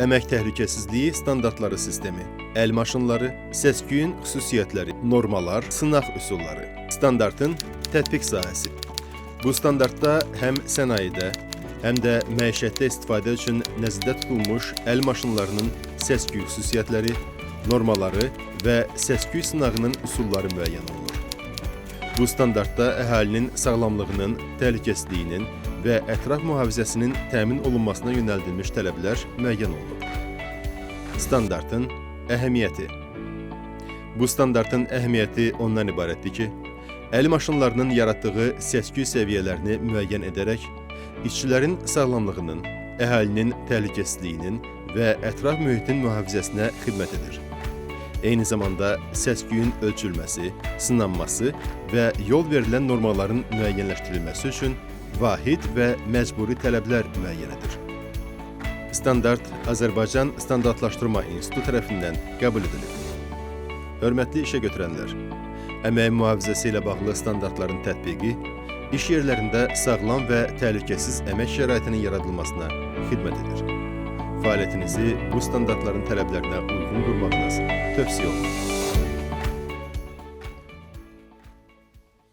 Əmək təhlükəsizliyi standartları sistemi, əl maşınları, səs-küyün xüsusiyyətləri, normalar, sınaq üsulları, standartın tətbiq sahəsi. Bu standartda həm sənayedə, həm də məişətdə istifadə üçün nəzərdə tutulmuş əl maşınlarının səs-küy xüsusiyyətləri, normaları və səs-küy sınağının üsulları müəyyən olunur. Bu standartda əhalinin sağlamlığının, təhlükəsizliyinin və ətraf mühafizəsinin təmin olunmasına yönəldilmiş tələblər müəyyən olunub. Standartın əhəmiyyəti. Bu standartın əhəmiyyəti ondan ibarətdir ki, əl maşınlarının yaratdığı səs-küy səviyyələrini müəyyən edərək işçilərin sağlamlığının, əhalinin təhlükəsizliyinin və ətraf mühitin mühafizəsinə xidmət edir. Eyni zamanda səs-küyün ölçülməsi, sınanması və yol verilən normaların müəyyənləşdirilməsi üçün vahid və məcburi tələblər müəyyən edir. Standart Azərbaycan Standartlaşdırma İnstitutu tərəfindən qəbul edilib. Hörmətli işə götürənlər, əmək mühafizəsi ilə bağlı standartların tətbiqi iş yerlərində sağlam və təhlükəsiz əmək şəraitinin yaradılmasına xidmət edir. Fəaliyyətinizi bu standartların tələblərinə uyğun qurmağınız tövsiyə olunur.